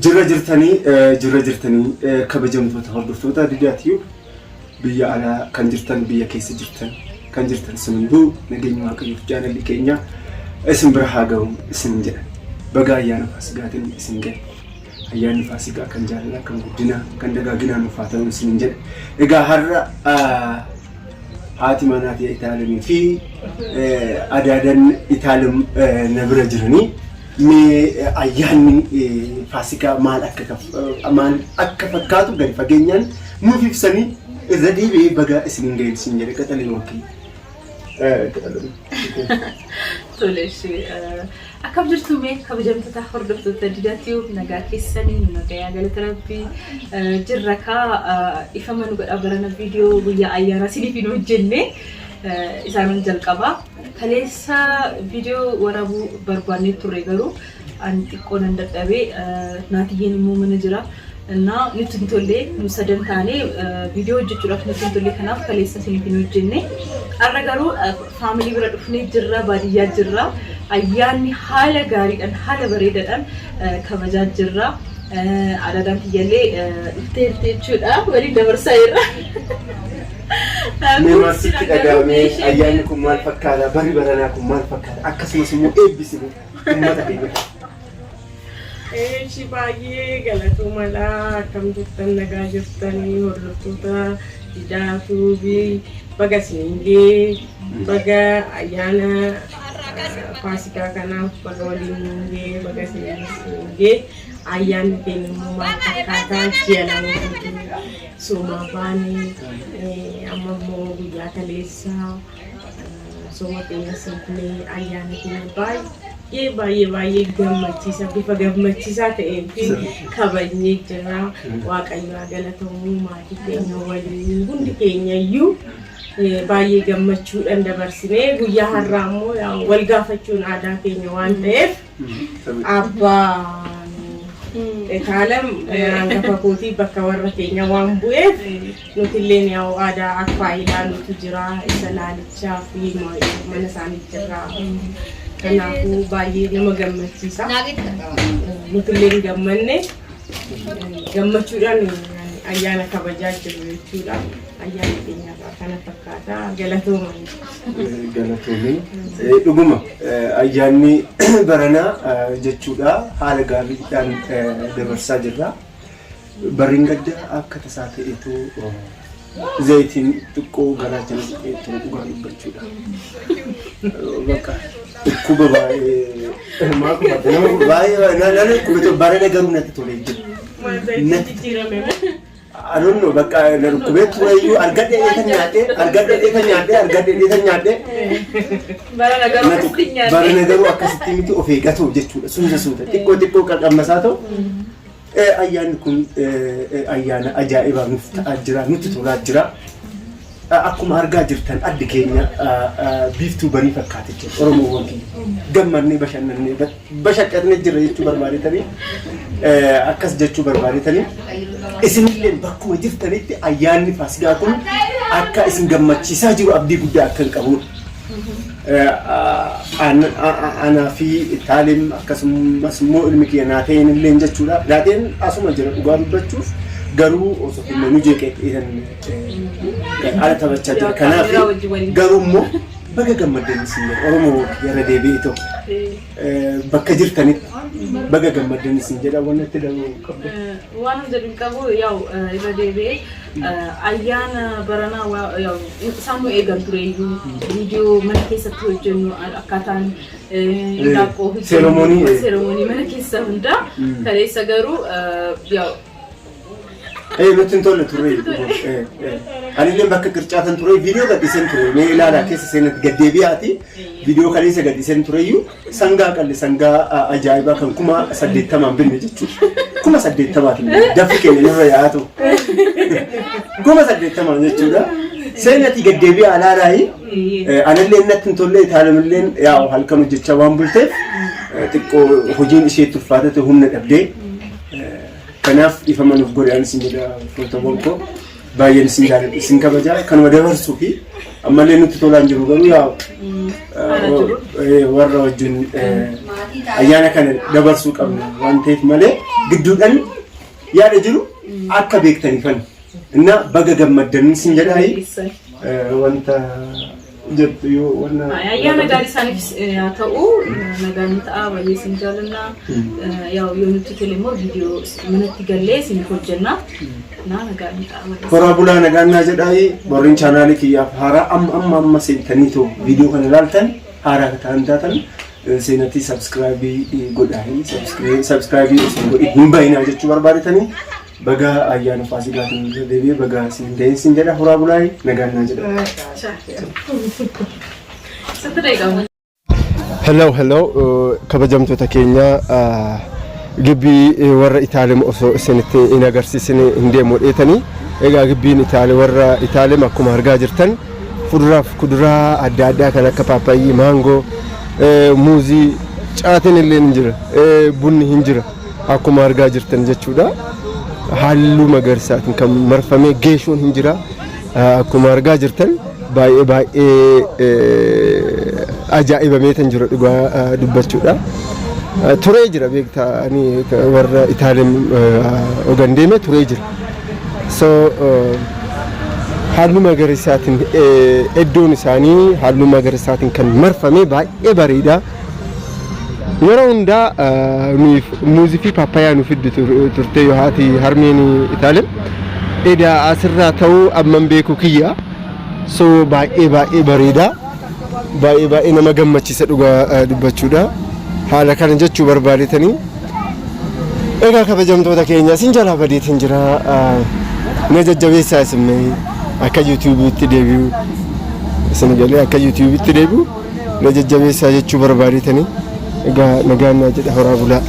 Jirra jirtanii jirra jirtanii kabajamtoota hordoftoota Didaa Tube biyya alaa kan jirtan biyya keessa jirtan kan jirtan isin hunduu nageenyi Waaqayyoof jaalalli keenya isin bira haa ga'u isin jedha. Baga ayyaana Faasigaatiin isin ga'e. Ayyaanni Faasigaa kan jaalalaa, kan guddinaa, kan dagaaginaa nuuf haa ta'u isin jedha. Egaa har'a haati manaa fi Itaalamii fi adaadan Itaalam na bira jiranii mee ayyaanni Faasikaa maal akka maal akka fakkaatu gadi fageenyaan nuuf ibsanii irra deebi'ee baga isiniin ga'e isin jedhe qaxalee wakii. Tole ishee akkam jirtu mee kabajamtoota hordoftoota Didaa Tube, nagaa keessanii? Nu nagayaa, galata Rabbii jirra. Kaa ifama nu godhaa, barana viidiyoo guyyaa ayyaanaa isiniif hin hojjenne. Isaanan jalqaba. Kaleessa viidiyoo waraabuu barbaannee turre, garuu ani xiqqoo nan dadhabee, naatiyyeen immoo mana jira. Innaa nutti hin tolle, nu sadan taanee viidiyoo hojjechuudhaaf nutti hin tolle, kanaaf kaleessa isiniif hin hojjenne. Har'a garuu faamilii bira dhufnee jirra, baadiyyaa jirra. Ayyaanni haala gaariidhaan, haala bareedaadhaan kabajaa jirra. Adaadaan kiyyallee dhufteerti jechuudha. Waliin dabarsaa jirra. Mee maal sitti dhaga'ame? Ayyaanni kun maal fakkaata? Barri baranaa kun maal fakkaata? Akkasumas immoo eebbisimu uummata keenya. Eeshi, baay'ee galatoomadha. Akkam jirtan? Nagaa jirtanii? Hordoftoota Didaa Tube, baga isiniin ga'e, baga ayyaana Faasikaa kanaaf baga waliin nuun ga'e, baga isiniin ga'e. Ayyaanni keenya immoo maal fakkaataa? Ji'a 2 guutuu soomaa baane, amma immoo guyyaa kaleessaa sooma keenya seeknee ayyaana keenya baay'ee baay'ee baay'ee gammachiisa, bifa gammachiisaa ta'een fi kabajnee jira. Waaqayyo haa galatamu. Maatii keenya waliin hundi keenya iyyuu baay'ee gammachuudhaan dabarsinee, guyyaa har'aa immoo wal gaafachuun aadaa keenya waan ta'eef, abbaan Etaalam hangafa kootii bakka warra keenya waan bu'eef, nuti illee yaa'u aadaa akka ilaaluutu jira, isa laalichaa fi mana isaanii jirra. Kanaafuu baay'ee nama gammachiisa. Nuti illee gammanne, gammachuudhaan ayyaana kabajaa jiru jechuudha. Ayyaana keenya irraa kana fakkaata. Galatooma. Galatoomii. Dhuguma ayyaanni baranaa jechuudha haala gaariidhaan dabarsaa jirra. Barriin gadda akka tasaa ta'etu zayitiin xiqqoo garaacha na tuqee ture, dhugaa dubbachuudha. Bakka dhukkuba baay'ee maal qubata nama baay'ee na dhukkube, barana garuu natti tolee jira. Maal, zayitiin jijjiirame moo? I don't know, bakka na dhukkubee tureyyuu argadhe dheetan nyaadhe, argadhe dheetan nyaadhe, argadhe dheetan nyaadhe. Barana garuu akkasitti hin nyaanne. Barana garuu akkasitti miti, of eeggatu jechuudha. Suuta suuta xiqqoo xiqqoo qaqqammasaa ta'u. Ayyaanni kun ayyaana ajaa'ibaa nuuf ta'aa jira, nutti tolaa jira. Akkuma argaa jirtan addi keenya biiftuu barii fakkaate jira. Oromoowwan keenya gammannee bashannannee bashaqqatnee jirra jechuu barbaadetanii, akkas jechuu barbaadetanii, isinillee bakkuma jirtanitti ayyaanni Faasigaa kun akka isin gammachiisaa jiru abdii guddaa akka hin qabudha. Anaa fi Taalim, akkasumas immoo ilmi kiyya Naateen illee jechuudha. Naateen asuma jira dhugaa dubbachuuf, garuu osoo finne nu jeeqee ala taphachaa jira. Kanaaf garuu immoo baga gammaddan isin jedha. Oromoo irra deebi'ee tokko bakka jirtanitti baga gammaddan isin jedha, wanni itti dabaluu qabdu. Waan jedhu hin qabu. Yaa'u irra deebi'ee ayyaana baranaa yaa'u isaan nu eegan ture iyyuu viidiyoo mana keessatti hojjennu, akkaataan indaaqqoo hojjennu, Ceremony. Ceremony mana keessa hundaa. Kaleessa garuu yaa'u Nutti hin tolle turre. Anillee bakka qircaatan ture, viidiyoo gadhiiseen ture. Mee ilaalaa, keessa seenatti gaddeebi'aati. Viidiyoo kaleessa gadhiiseen ture iyyuu sangaa qalle, sangaa ajaa'ibaa kan 80,000n binne jechuudha. 80,000tiin daffi keenya nurra yaa'aa ta'u. 80,000n jechuudha. Seenatti gaddeebi'aa ilaalaayi. Anillee natti hin tolle, Itaalamillee yaa'u halkan hojjechaa waan bulteef xiqqoo hojiin isheetti ulfaate, humna dhabdee. Kanaaf dhiifama nuuf godhe ani isin jedha. Firootawwan koo, baay'een isin jaalladha, isin kabaja, kanuma dabarsuu fi ammallee nutti tolaan jiru, garuu yaa warra wajjin Ayyaana kana dabarsuu qabna waan ta'eef malee gidduudhaan yaada jiru akka beektaniifan. Inna baga gammaddan sin jedhaayi wanta jettu yoo wanna. Ayyaana gaarii isaaniif haa ta'u, nagaan ta'a, baay'ee isin jaallanna. Yaa'u yoo nutti tole immoo viidiyoo manatti gallee isiniif hojjenna. Naa nagaan ta'a baay'ee. Horaa bulaa, nagaan naa jedhaayi. Warreen chaanaalii kiyyaaf haaraa amma amma amma seentanii too viidiyoo kana ilaaltan, haaraa ta'an taatan seenatii subscribe godhaayi. Subscribe isin godhi hin bayinaa jechuu barbaadetanii, baga ayyaana Faasigaatiin irra deebi'ee baga isin ga'een sin jedha. Horaa bulaayi, nagaan naa jedha. Sitti deeqamu. Hello, hello, kabajamtoota keenya, gibbii warra Itaalem osoo isinitti hin agarsiisin hin deemu dheetanii. Egaa gibbiin Itaale warra Itaalem akkuma argaa jirtan fuduraaf kuduraa adda addaa kan akka paappayyii, maangoo, muuzii, caatiin illee hin jira, bunni hin jira akkuma argaa jirtan jechuudha. Halluu magariisaatiin kan marfamee geeshoon hin jira akkuma argaa jirtan. Baay'ee baay'ee ajaa'ibameetan jira dhugaa dubbachuudha. Turee jira beektaa, ani warra Itaalem ogan deeme turee jira. So halluu magariisaatiin iddoon isaanii halluu magariisaatiin kan marfame baay'ee bareeda. Yeroo hundaa nuyi muuzii fi paappayaa nu fiddi turte yoo haati harmeen Itaalem. Edaa asirraa ta'uu amman beeku kiyya. So baay'ee baay'ee bareeda. Baay'ee baay'ee nama gammachiisa dhugaa dubbachuudha. Haala kana jechuu barbaadetanii. Egaa kabajamtoota keenya, isin jalaa badeetiin jira. Na jajjabeessaa isin mee akka YouTubeitti deebi'u isin galee akka YouTubeitti deebi'u na jajjabeessaa jechuu barbaadetanii. Egaa nagaan naa jedha, horaa bulaa.